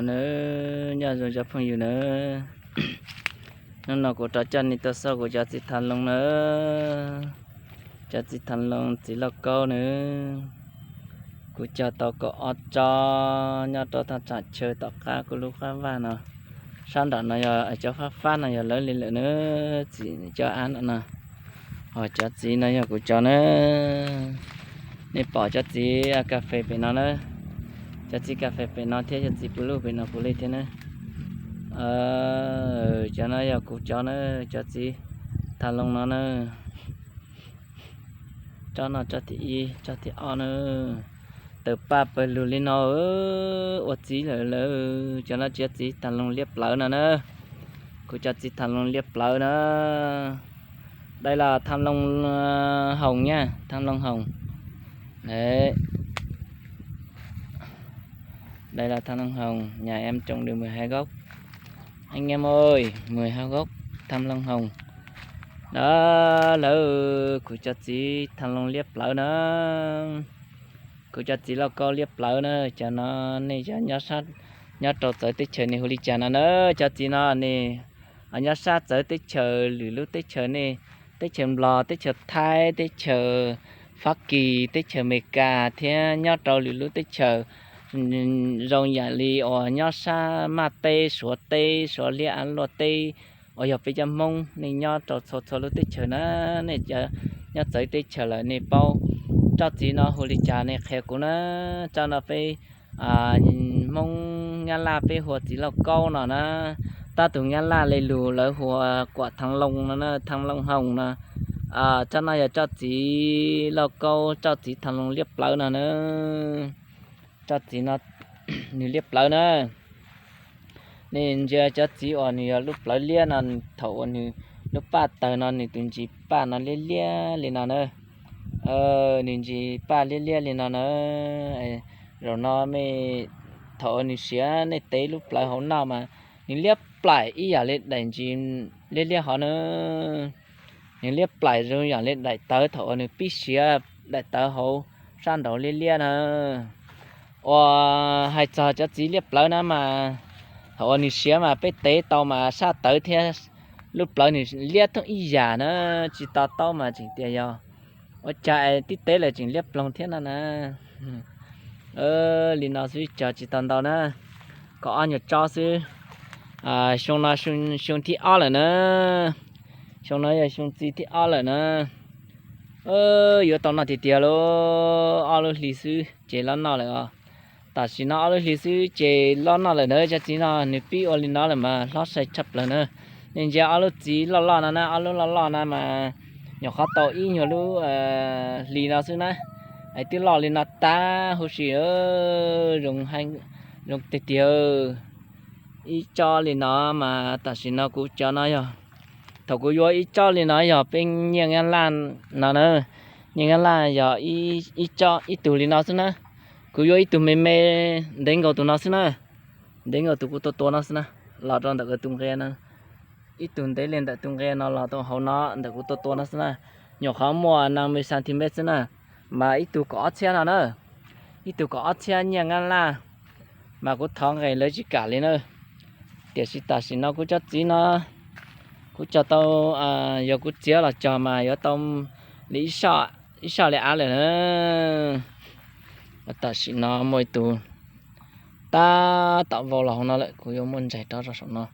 Nawb, nyob zoo cov phooj ywg nawb. Hnub no kuv rov coj nej tuaj xauj kuv cov txiv thav loo nawb. Cov txiv thav loo txiv lauj kaub nawb. Kuv cog tau kaum ob tsob nyob rau thaj tsam chaw tom qab kuv lub qab vaj no. Sab nram no yog cov fab fab no yog lawv li lawm nawb, txiv cov av no no. Ho cov txiv no yog kuv cov nawb. Nej pom cov txiv kas fes pem no na, cov txiv kas fes pem no thiab cov txiv pus luj pem no puav leej thiab na. Cov no yog kuv cov na, cov txiv thav loo no na. Tsob no tsob thib ib, tsob thib ob na. Tawm paj pawg lug li no ua txiv lawm lawm. Cov no tsis yog txiv thav loo liab plawv no na. Kuv cov txiv thav loo liab plawv na. Đây là thanh long hồng nha, thanh long hồng. Đấy. Đây là thanh long hồng, nhà em trồng được mười hai gốc. Anh em ơi, mười hai gốc thanh long hồng. Đó, lawv kuv cov txiv thav loo liab plawv na. Kuv cov txiv lauj kaub liab plawv na, cov no nej cov nyob rau txawv teb chaws nej hu li cas no na, cov txiv no nej nyob sab txawv teb chaws lwm lub teb chaws nej, teb chaws Nplog, teb chaws Thaib, teb chaws Fab Kis, teb chaws Amelikas thiab nyob rau lwm lub teb chaws zoo yam li uas nyob sab Maj teb, Suav teb, Suav liab av luaj teb, uas yog peb cov Hmoob nej nyob rau txhua txhua lub teb chaws na, nej nyob txawv teb chaws lawm nej paub. Tsob txiv no hu li cas nej qhia kuv na. Tsob no peb Hmoob Nyab Laj peb hu ua txiv lauj kaub no na. Tab tus Nyab Laj li lus lawv hu ua kuam thee loo no na, thee loo hoos no. Tsob no yog tsob txiv lauj kaub, tsob txiv thee loo liab plawv no na. Tsob txiv no nws liab plawv na. Nej ntsia cov txiv uas nws yog lub plawv liab no, thaum uas nws lub paj tawg no nws tus ntsis paj no liab liab li no na. Nws ntsis paj liab liab li no na. Zaum no mej, thaum uas nws siav nej tev lub plawv hauv noj mas nws liab plaim ib yam li daim ntsis liab liab hov na. Nws liab plaim zoo yam li daim tawv thaum uas nws pib siav daim tawv hauv sab nraud liab liab na. Uas hais txog cov txiv liab plawv na mas thaum uas nws siav mas peb tev tau mas sab tawv thiab lub plawv nws liab thooj ib yam na, tsis to taub mas tseem tias yog ua cas es tib tev lawm tseem liab ploog thiab no na. Li no xwb cog tsis tau ntau na, kaum ob nyuag tsob xwb. Xyoo no xyoo thib ob lawm na, xyoo no yog xyoo txi thib ob lawm na. Yuav tau noj tiag tiag lauj, ob lub hlis xwb ces loj noj lawm os. Tam sim no ob lub hlis xwb ces loj noj lawm na, cov txiv no nws pib ua li no lawm mas hlob sai tshaj plaws na. Nej ntsia ob lub txiv loj loj no na, ob lub loj loj no mas nyuam qhuav tau ib nyuag lub hlis no xwb na, es twb loj li no tag huv si, zoo tiag tiag. Ib tsob li no mas tam sim no kuv cov no yog, thaum kuv yuav ib tsob li no yog peb nyiaj nyab laj no na, nyiaj nyab laj yog ib tsob ib tug li no xwb na. Kuv yuav ib tug me me ntev nkaus tus no xwb na, ntev nkaus tus kuv tua tua no xwb na, los rau ntawm kuv tus nqe no, ib tug ntev li ntawm tus nqe no los rau hauv no ntawm kuv tua tua no xwb na. Nyuam qhuav muaj nees me xas thim mev xwb na, mas ib tug kaum ob txhiab no na, ib tug kaum ob txhiab nyiaj nyab laj, mas kuv thov nqe lawv tsis kam li na. Tiam sis tam sim no kuv cov txiv no, kuv cog tau, yog kuv txiav los cog mas yuav tau li ib soj li av lawm na. Tam sim no muaj ib tug tab tom vau los hauv no lawm, kuv yuav muab ntsaig rov rau saum no.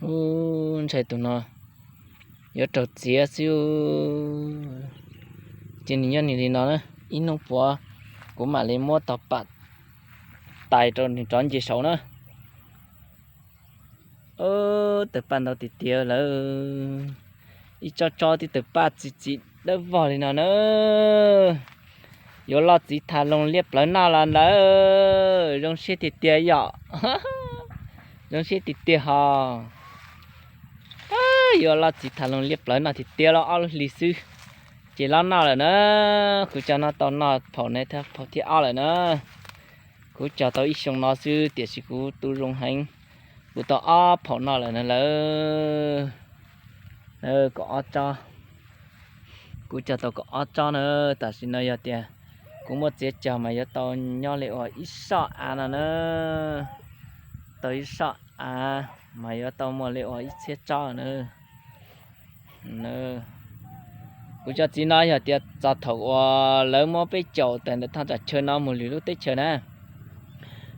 Ub, ntshai tus no yuav raug txiav xwb. Ces nws nyob nws li no na, ib hnub puav kuv mam li muab tog pam tais rau nws rov nce saud na. Tawg paj ntau tiag tiag lawm, ib tsob tsob tib tawg paj txi txiv dawb vog li no na. Yuav loj txiv thav loo liab plawv noj los ntawd, zoo siab tiag tiag yom. Zoo siab tiag tiag hos. Yuav loj txiv thav loo liab plawv noj tiag tiag los ob lub hlis xwb ces loj noj lawm na. Kuv cov no tau noj phaum no thiab phaum thib ob lawm na. Kuv cog tau ib xyoo no xwb tiam sis kuv tu zoo heev, kuv tau ob phaum noj lawm na lawm. Kaum ob tsob, kuv cog tau kaum ob tsob na. Tam sim no yog tias kuv muab txiav cog mas yuav tau nyob li uas ib soj av no na. Tau ib soj av mas yuav tau muaj li uas ib txhiab tsob na. Kuv cov txiv no yog tias txog thaum uas lawv muab peb caum tawm ntawm thaj tsam chaw no mus lwm lub teb chaws na,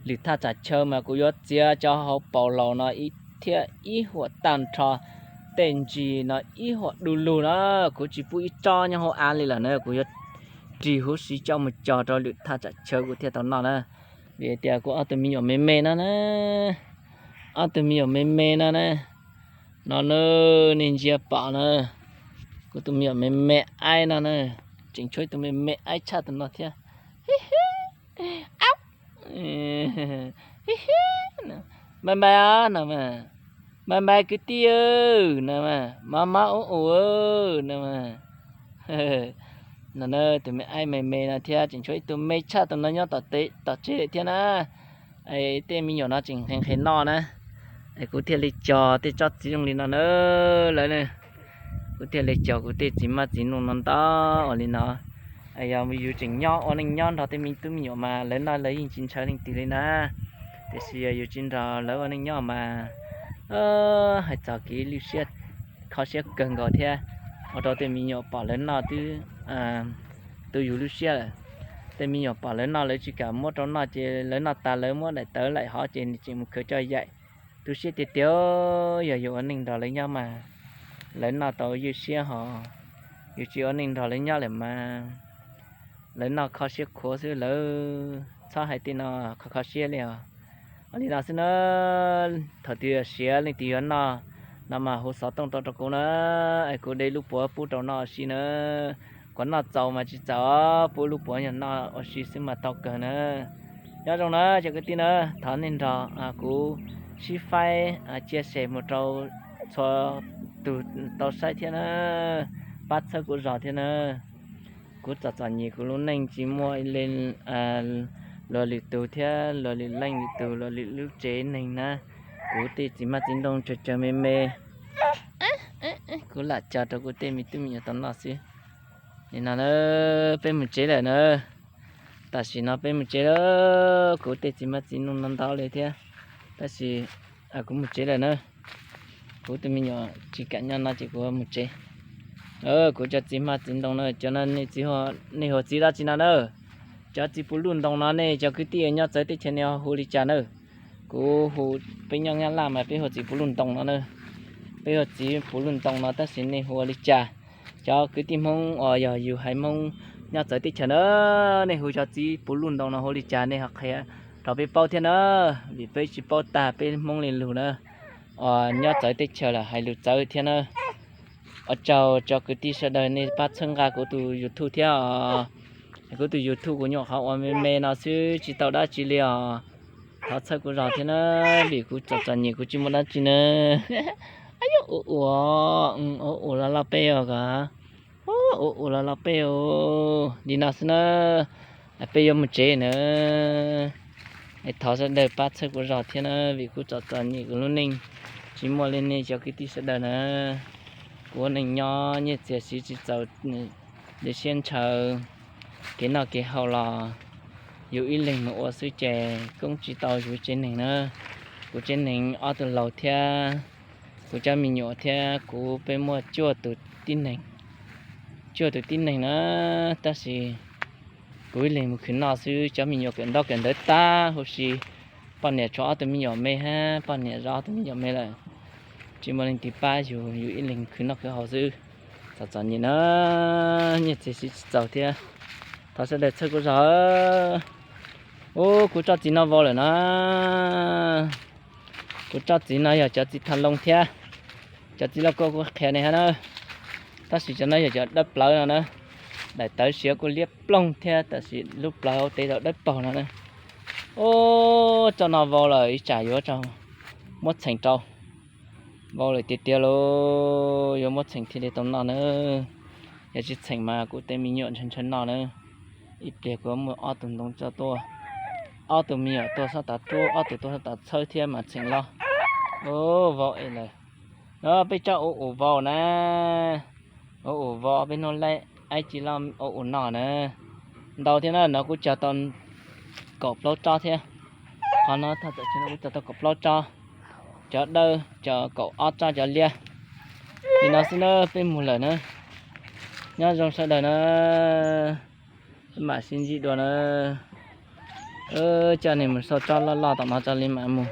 lwm thaj tsam chaw mas kuv yuav txiav cov hauv paus laus no ib thiab ib huam tag nrho, tej ntsis no ib huam du lug na, kuv tsis pub ib tsob nyob hauv av li lawm na, kuv yuav ris huv si coj mus cog rau lwm thaj tsam chaw kuv thiaj tau noj na. Vim tias kuv ob tug me nyuam me me no na, ob tug me nyuam me me no na, no na, nej ntsia pom na, kuv tus me nyuam me me aib no na, tseem tshuav ib tug me me aib tshaj tus no thiab. Hi hi, npais npais os no mas, npais npais kwv tij no mas, mob mob ub ub no mas. No na, tus me aib me me no thiab tseem tshuav ib tug me tshaj tus no nyob tom tsev thiab na. Tej me nyuam no tseem nqhis nqhis noj na, kuv thiaj li cog tej tsob txiv zoo li no na lawv, kuv thiaj li cog kuv tej txiv maj txiv noog no ntau ua li no. Yog yus tseem nyob ua neej nyob nrog tej me tub me nyuam mas lawv noj lawv yeej tsis ntshaw leej twg li na, tiam sis yog yus tsis nrog lawv ua neej nyob mas hais txog kev lwj siab kho siab kawg nkaus thiab, ua rau tej me nyuam pom lawv noj twb tu yus lub siab lawm. Tej me nyuam pom lawv noj lawv tsis kam muab rau noj ces lawv noj tas lawv muab daim tawv laim hov ces nws tseem mus khawv coj yaim. Tu siab tiag tiag, yog yus ua neej nrog lawv nyob mas lawv noj tau ywj siab hos, yus tsis ua neej nrog lawv nyob lawm mas lawv noj kho siab khuav xwb, lawv txhob hais tej no kho kho siab li os. Ua li no xwb na, thaum twg siav leej twg yuav noj no mas hu xov tooj rau rau kuv na, es kuv de lub puav pub rau noj ua si na. Kuv noj txaus mas tsis txaus, pub lub puav yog noj ua si xwb mas tau kawg na. Nyob zoo na cov kwv tij na, thov nej nrog kuv sib faib cia xem mus rau txhua tus tau saib thiab na, pab txhawb kuv zog thiab na. Kuv txom txom nyem kuv lub neej tsis muaj li luag lwm tus thiab luag lwm leej lwm tus luag lwm lub tsev neeg na. Kuv tej txiv maj txiv ntoo tsawg tsawg me me, kuv lam cog rau kuv tej me tub me nyuam tau noj xwb. Nim no na, peb mus tsev lawm na. Tam sim no peb mus tsev lawm, kuv tej txiv maj txiv ntoo no ntau li thiab, tab sis kuv mus tsev lawm na. Kuv tus me nyuam tsis kam nyob no ces kuv mus tsev. Kuv cov txiv maj txiv ntoo na, cov no nej txiv, nej hu txiv dab tsi no na? Cov txiv puv luj ntoo no nej cov kwv tij nyob txawv teb chaws nej ho hu li cas na? Kuv hu, peb nyob Nyab Laj mas peb hu txiv puv luj ntoo no na. Peb hu txiv puv luj ntoo no tab sis nej hu ua li cas? Cov kwv tij Hmoob uas yog yus haiv Hmoob nyob txawv teb chaws na, nej hu cov txiv puv luj ntoo no hu li cas nej ho qhia rau peb paub thiab na, vim peb tsis paub tag peb Hmoob li lus na. Uas nyob txawv teb chaws lawm hais lus txawv thiab na. Ua tsaug cov kwv tij sawv daws nej pab txhawb nqa kuv tus YouTube thiab os. Kuv tus YouTube kuv nyuam qhuav ua me me no xwb tsis tau dab tsi li os. Thov txhawb kuv zog thiab na, vim kuv txom txom nyem kuv tsis muaj dab tsi na. Ua ua, ua ua loj loj peb os, ua ua loj loj peb os. Li no xwb na, peb yuav mus tsev na. Thov sawv daws pab txhawb kuv zog thiab na, vim kuv txom txom nyem kuv lub neej tsis muaj li nej cov kwv tij sawv daws na. Kuv ua neej nyob nyiaj txiag siv tsis txaus li siab ntshaw, kev noj kev haus los yus ib leeg mus ua xwb ces koob tsis tau yus tsev neeg na. Kuv tsev neeg ob tug laus thiab kuv cov me nyuam thiab kuv peb muaj cuaj tus tib neeg, cuaj tus tib neeg na, tab sis kuv ib leeg mus khwv noj xwb, cov me nyuam kawm ntaub kawm ntawv tag huv si, poj niam tshuav ob tug me nyuam me hab poj niam zov ob tug me nyuam me lawm, tsis muaj leej twg pab yus, yus ib leeg khwv noj khwv haus xwb. Txom txom nyem na, nyiaj txiag siv tsis txaus thiab. Thov sawv daws txhawb kuv zog. Ub, kuv tsob txiv no vau lawm na. Kuv tsob txiv no yog cov txiv thaj loo thiab. Cov txiv lauj kaub kuv qhia nej hab na. Tab sis cov no yog cov dawb plawv no na. Daim tawv siav kuj liab ploog thiab tab sis lub plawv hauv tes tau dawb paug no na. Ub, tsob no vau lawm ib tsam yuav tsum muab txheem rau. Vau lawm tiag tiag lauj, yuav muab txheem thiaj li tau noj na. Yog tsis txheem mas kuv tej me nyuam ntshaw ntshaw noj na. Ib pliag kuv muaj ob tug ntoo tso tuaj, ob tug me nyuam tuaj sab tav rub, ob tug tuaj sab tav txhawb thiab mas txheem los. Ub, vau es lawm. No peb tsob ub ub vau na. Ub ub vau peb hnub laib aib ci loj ub ub noj na. Ntau thiab na, no kuj cog tau kaum plaub tsob thiab. Qhov no thaj tsam tsheb no kuv cog tau kaum plaub tsob, cov dawb cov kaum ob tsob cov liab. Li no xwb na, peb mus lawm na. Nyob zoo sawv daws na, mam sib ntsib dua na. Coj nej mus saib tsob loj loj tom no tso li mam mus.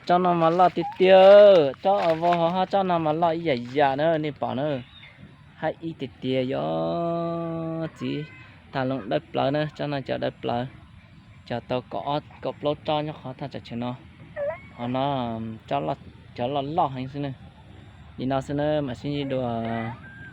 Tsob no mas loj tiag tiag, tsob uas vau hauv hab tsob no mas loj ib yam yam na, nej pom na. Hab ib tiag tiag yog txiv tag loo dawb plaws na, tsob no cog dawb plaws, cog tau kaum plaub tsob nyob qhov thaj tsam tsheb no. Qhov no cov loj loj heev xwb na. Li no xwb na, mam sib ntsib dua.